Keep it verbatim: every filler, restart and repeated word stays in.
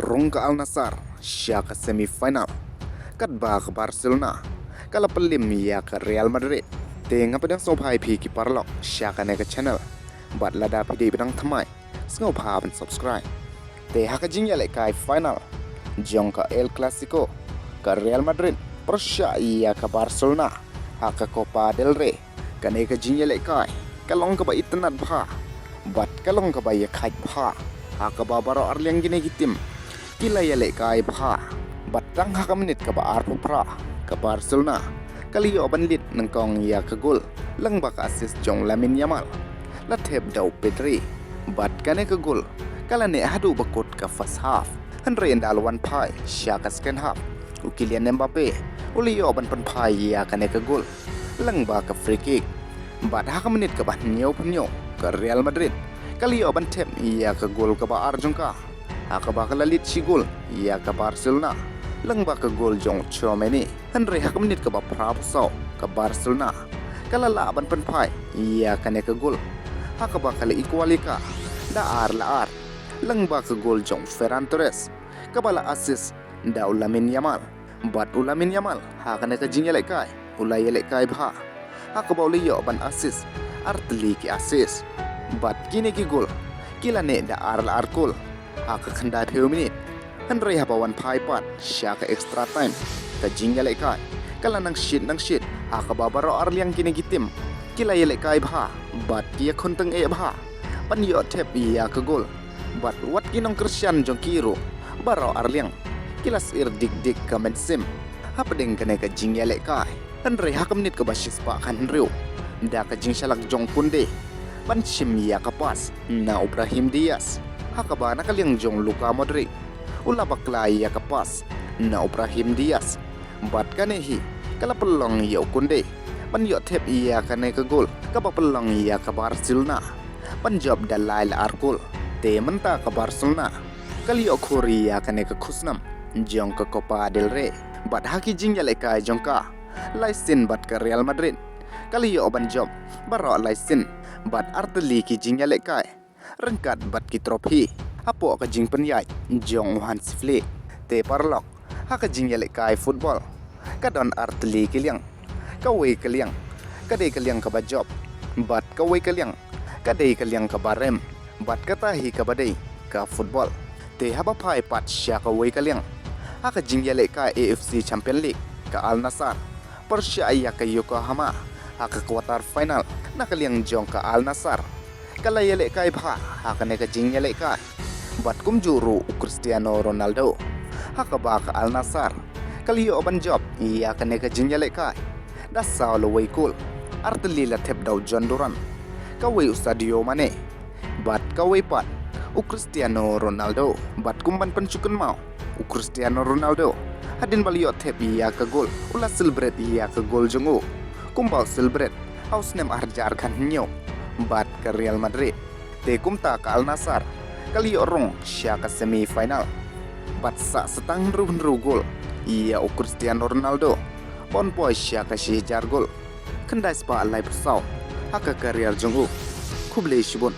rung ka Al Nassr sha ka semi final, katba ka Barcelona ka la pynlip ïa ka Real Madrid. Te nga pdiang sngewbha ïa phi ki paralok sha kane ka channel, bad lada phi dei ba dang thymmai, sngewbha ban subscribe. Te ha ka jingïalehkai final jong ka El Clasico, ka Real Madrid pyrshah ïa ka Barcelona ha ka Copa del Rey. Kane ka jingïalehkai ka long kaba itynnad bha bad ka long kaba ïakhaid bha, ha kaba baroh arliang kine ki tim ki la ïalehkai bha. Bad tang ha ka minit kaba arphew phra, ka Barcelona ka la ïoh ban lead nyngkong ïa ka gol lyngba ka assist jong Lamine Yamal. La thep da u Pedri, bad kane ka gol ka la neh haduh ba kut ka first half. Hynrei ynda la wan phai sha ka second half, u Kylian Mbappe u la ïoh ban pynphai ïa kane ka gol lyngba ka free kick. Bad ha ka minit kaba hynñiewphew hynñiew, ka Real Madrid ka la ïoh ban thep ïa ka gol kaba ar jong ka, ha kaba ka la lead shi gol ïa ka Barcelona lyngba ka gol jong u Tchouaméni. Hynrei ha ka minit kaba phraphew saw, ka Barcelona ka la lah ban pynphai ïa kane ka gol, ha kaba ka la equal ïa ka da ar la ar lyngba ka gol jong u Ferran Torres, kaba la assist da u Lamine Yamal. Bad u Lamine Yamal ha kane ka jingïalehkai u la ïalehkai bha, ha kaba u la ïoh ban assist artylli ki assist. Bad kine ki gol ki la neh da ar la ar kol ha ka khyndaiphew minit. Hynrei haba wan phai pat sha ka extra time, ka jingïalehkai ka la nang shit nang shit, ha kaba baroh arliang kine ki tim ki la ïalehkai bha bad ki ïakhun tyngeh bha ban ïoh thep ïa ka gol. Bad wat ki nongkyrshan jong ki ruh, baroh arliang ki la syier dik dik ka mynsiem hapdeng kane ka jingïalehkai. Hynrei ha ka minit kaba shispah khathynriew, da ka jingshalak jong u Koundé ban shim ïa ka pass na u Brahim Diaz, ha kaba na ka liang jong u Luka Modric u la bakla ïa ka pass na u Brahim Diaz. Bad kane hi ka la pynlong ïa u Koundé ban ïoh thep ïa kane ka gol kaba pynlong ïa ka Barcelona ban jop da lai la ar kol. Te mynta ka Barcelona ka la ïoh khur ïa kane ka khusnam jong ka Copa del Rey. Bad ha ki jingïalehkai jong ka lai sien bad ka Real Madrid, ka la ïoh ban jop baroh lai sien bad artylli ki jingïalehkai ryngkat bad ki trophy hapoh ka jingpynïaid jong u Hansi Flick. Te paralok, ha ka jingïalehkai football ka don artylli ki liang. Kawei ka liang ka dei ka liang kaba jop, bad kawei ka liang ka dei ka liang kaba rem, bad kata hi kaba dei ka football. Te haba phai pat sha kawei ka liang, ha ka jingïalehkai A F C Champion League, ka Al Nassr pyrshah ïa ka Yokohama ha ka quarter final. Na ka liang jong ka Al Nassr ka la ïalehkai bha ha kane ka jingïalehkai, bad kumjuh ruh u Cristiano Ronaldo, ha kaba ka Al Nassr ka la ïoh ban jop ïa kane ka jingïalehkai da saw lawei kol. Artylli la thep da u Jhon Duran, kawei u Sadio Mane, bad kawei pat u Cristiano Ronaldo. Bad kum ban pynshukynmaw, u Cristiano Ronaldo, hadien ba la ïoh thep ïa ka gol, u la celebrate ïa ka gol jong u kumba u celebrate ha u snem ar hajar khathynñiew bad ka Real Madrid. Te kumta ka Al Nassr ka la ïoh rung sha ka semi final. Bad sah sa tang hynriew hynriew gol ïa u Cristiano Ronaldo ban poi sha ka shi hajar gol, khyndai spah laiphew saw ha ka career jong u. Khublei shibun.